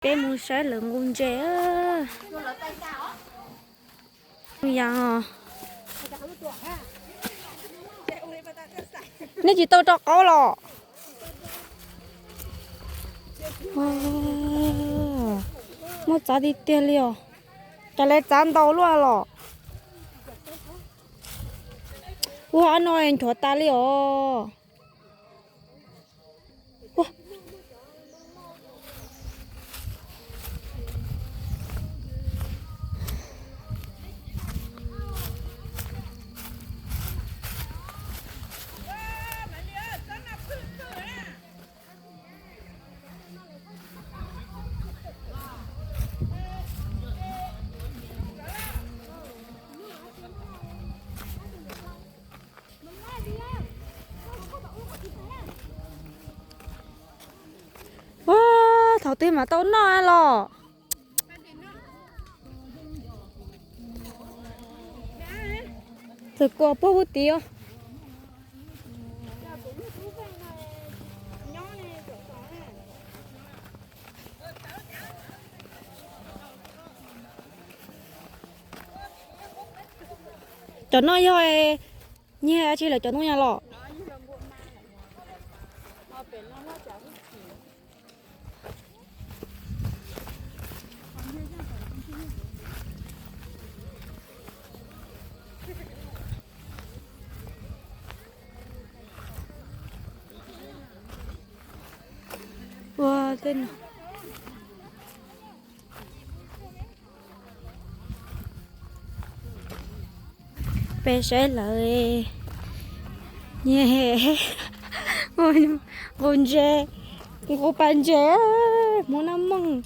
Peb mus saib lawv nqus ntses. Yas os. Nej tsis tau rau qaub los? Muaj txav tiag tiag li os. Cas lawv txav ntau luaj los? Ua no nchuav tas li os. Ua, thaum twg mam tau noj los? Txawm kua puag puag tid os. Cov no yog nyiag tsi lawv cov ntoo yas los? Ua tej no. Peb saib lawv nqus ntses, nqus pas ntses, Hmoob Nab Mooj.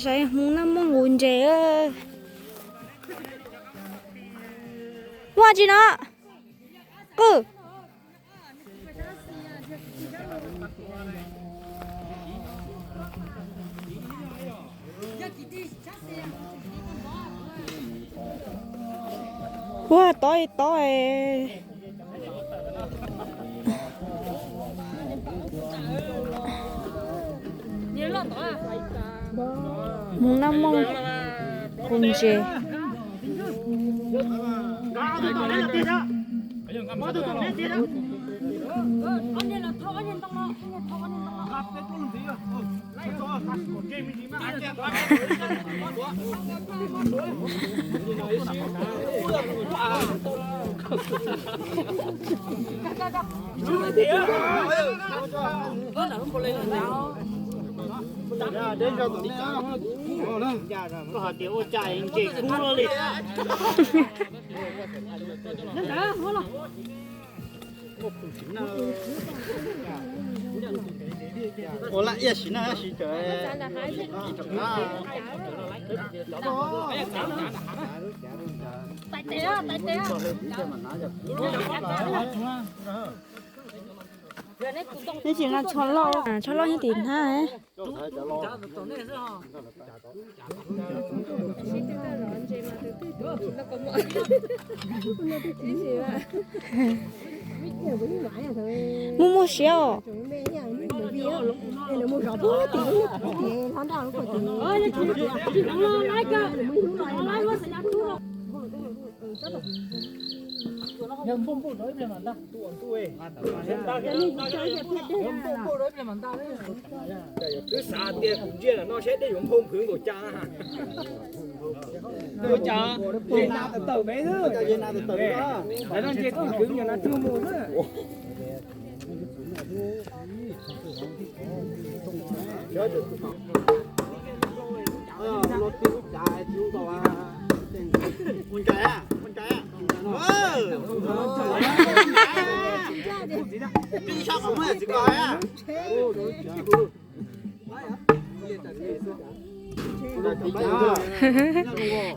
Saib Hmoob Nab Mooj nqus ntses. Muaj tsi no? Qwj. Ua tod tod. Hmoob Nab Mooj nqus ntses. Koj hais tias ua cas ntses kub li. Ua laj iaj siv na siv cawm. Neb tsis nqa tsho loj, tsho loj nyob tim hnab. Muaj muaj siab os. Twb xav tias kuv ntsia no saib dej yuav nphoo phwv nkaus cas. Ua cas ze na tawm tawm peb xwb. Lawv no nce tuaj kwv nyuam no tuag mus xwb.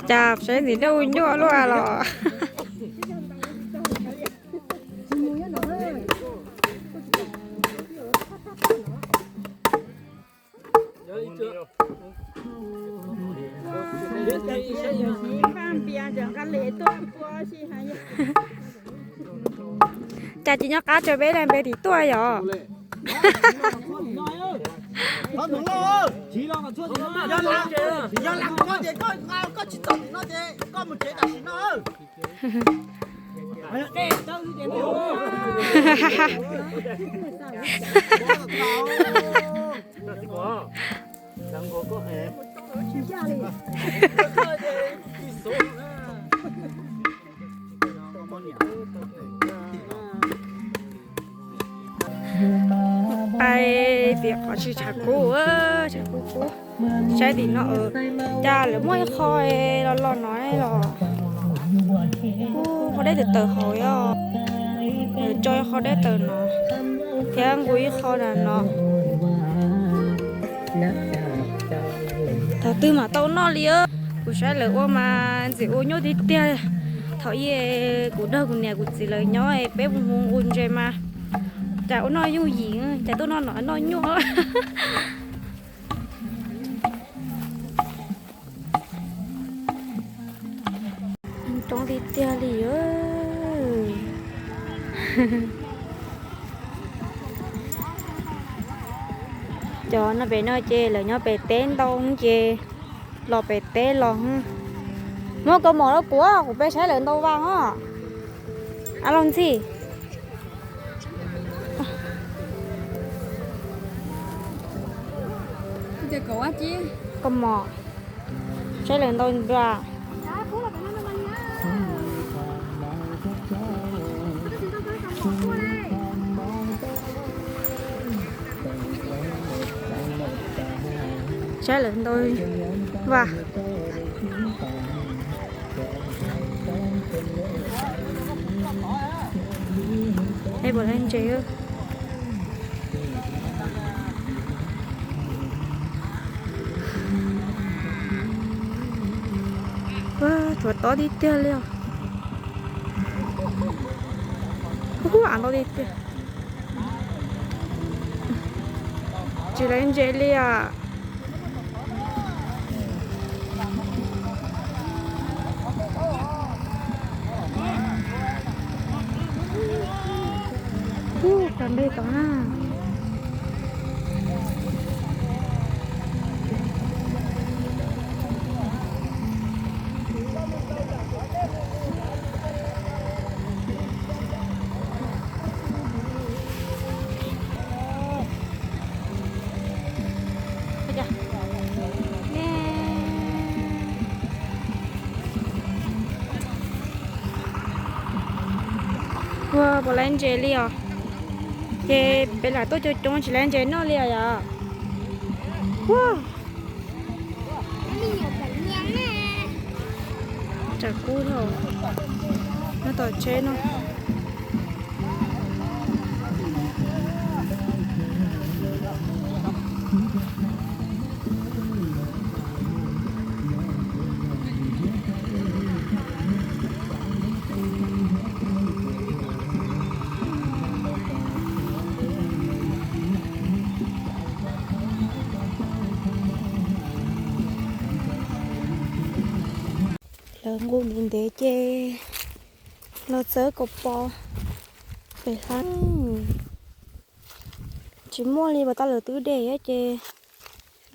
Cas seb ntxim dej ua nyuaj luaj los. Cas tsis nyob qab tso peb la npe tim tuaj yom? Yog lam koj ces koj, koj tsis txog tim no ces koj mus tsev tam sim no. Pais tias qhov tsis tshav kub, tshav kub kub. Saib tim no, cas lawv muaj ib qho los los no los. Qhov dej tawm tawm hauv os. Lawv tso ib qho dej tawm no thiab nqus ib qho na no. Thaum twg mam tau noj li. Kuv saib lawv ua mas ntxim ua nyuaj tiag tiag. Thaum ub kuv nrog kuv niam kuv txiv lawv nyob peb mus hu nqus ntses mas cas ua noj yooj yim, cas tuaj noj no noj nyuaj. Roob tiag tiag li. Cov no pem no ces lawv nyob pem teb ntau ces los pem teb los. Muab kaus mom rau kuv, kuv peb saib lawv ntau vas os. A los ntxhi. Kaus mom, saib lawv ntau vas. Saib lawv ntau vas. Es puas laj ntses. Ua, tshuav tob tiag tiag li os. Ua, av ntau tiag tiag. Tsis laj ntses li os. Ub, tau npe tod na. Ua, puas laj ntses li os. Ces peb lam tuaj coob coob tsis laj ntses noj li os yom. Ua, tshav kub thiab, nyob tom tsheb no. Lawv nqus ntev ntev ces los txawb kaus pos pem hlab. Tsis muaj li, puas tas lawv twb de thiab ces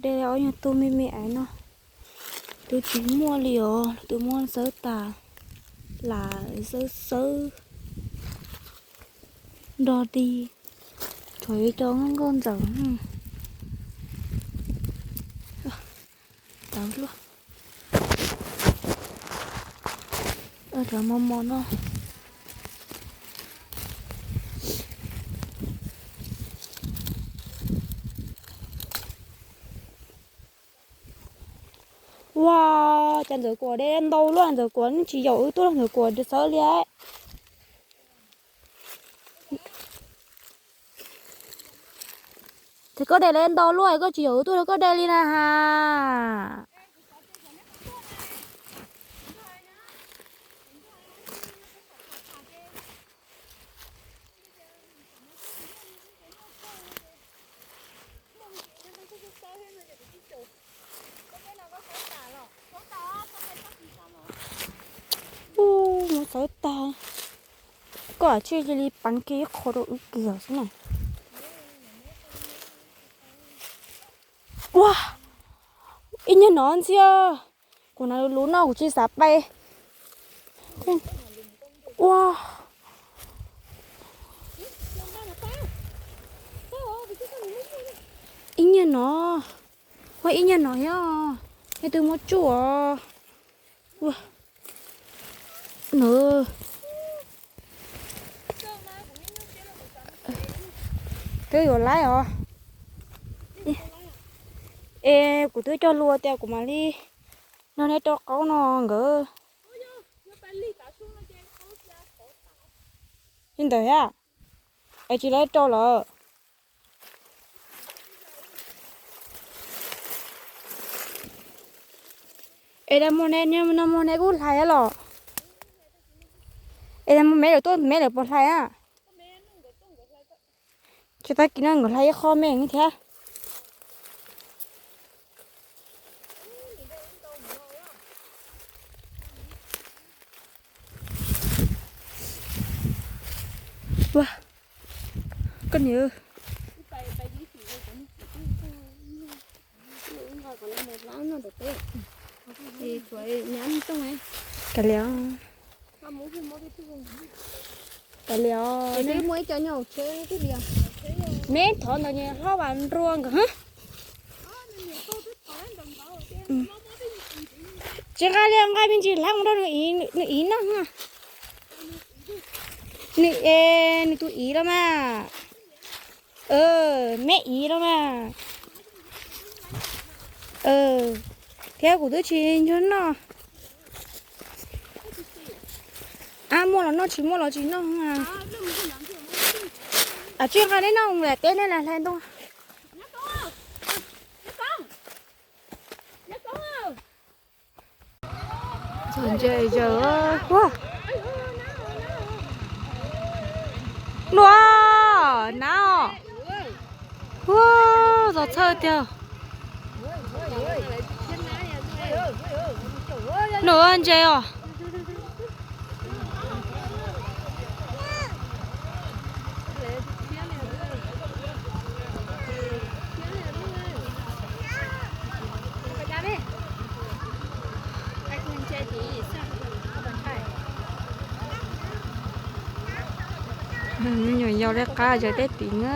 de ob nyuag tug me me aiv no. Twb tsis muaj li os, lawv twb muab xawb tas, lam xawb xawb nrog di, tshuav ib co nkauj nkauj ntxawm. Tawv luaj. Cov mos mos no. Ua, cas ntxawm kuam de ntau luaj, ntxawm kuam tsis yaum wb tuaj, ntxawm kuam de xawb li. Ces koj de lawv ntau luaj, koj tsis yaum wb tuaj rau koj de li na has. Ub, muab xawb tag. Koj cia li peev kiag ib qho rau wb kiag xwb na. Ua, ib nyuag no ntxhiab, kuv hnav lus lus no kuv tsis xav pais. Ua, ib nyuag no, ua ib nyuag no thiab, yog twb muab tsuj os. Ua, no, twb yuav laib os. Es kuv twb cog lus tias kuv mam li nrog neb rau qaub no nkawd. Li ntawd thiab, es tsis laib rau lawm. Es no muag neb kuj hlais los? Es no muag me lawm tuaj me lawm puas hlais a? Tsis tag kis no nkawd hlais ib qho me thiab. Ua, koj niam. Kav liam, kav liam, neb thov ntawd nyias hlob Vam Nrua nkawd. Tsis nqa li, nqa me ntsis hlab mus rau nws iv noj. Nws, nws tus iv los mas. Me iv los mas. Thiab kuv twb tsis nco noj. Ab, muaj los noj, tsis muaj los tsis noj. Tsis nqa neb noj, teb neb lam hlais ntoo. Txog ntse zaws. Nua, nab os. Ua, txog txhawj tiag. Nua, ntse os. Me nyuam yaus lawv qab zaws teb tim na.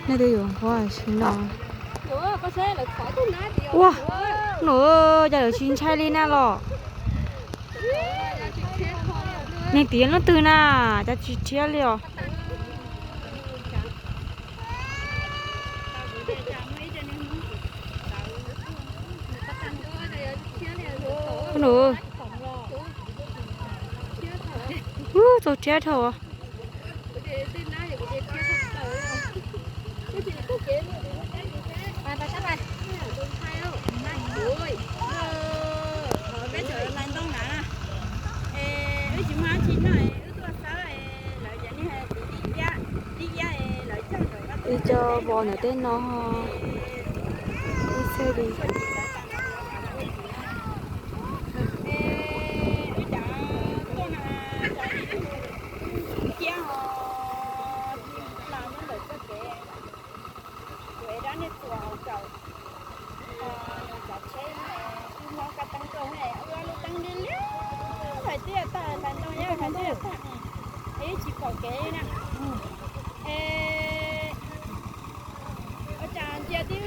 Nej twb yuav nquag si no. Ua, nua, cas yuav tsis ntshai li na los? Neeg tim lub twg na, cas tsis rhiab li os? Nua, ub, txaus rhiab dhau. Ib co vos ntawm tej no, ib txhia li. Hais tias tag hais ntoo, hais tias tag, ib tsis pom kev na. Es ua cas ntsia tib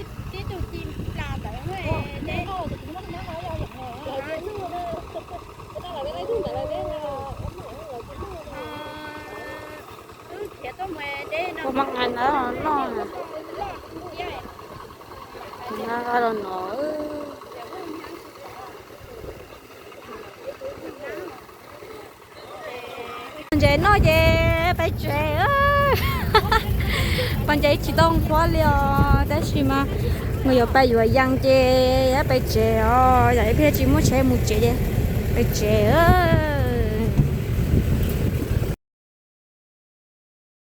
tug ci plas ntawd ne? Wb khiav tuaj mus deb no. Ua mas nqa ntawd los noj na. Nqa los no. Pos ntses noj ces peb tsev. Pos ntses tsis tau nqhuav li os, tab sis mas nws yuav pais yuav yees ces peb tsev os, yam ib pliag tsis muaj tsheb mus tsev ces peb tsev.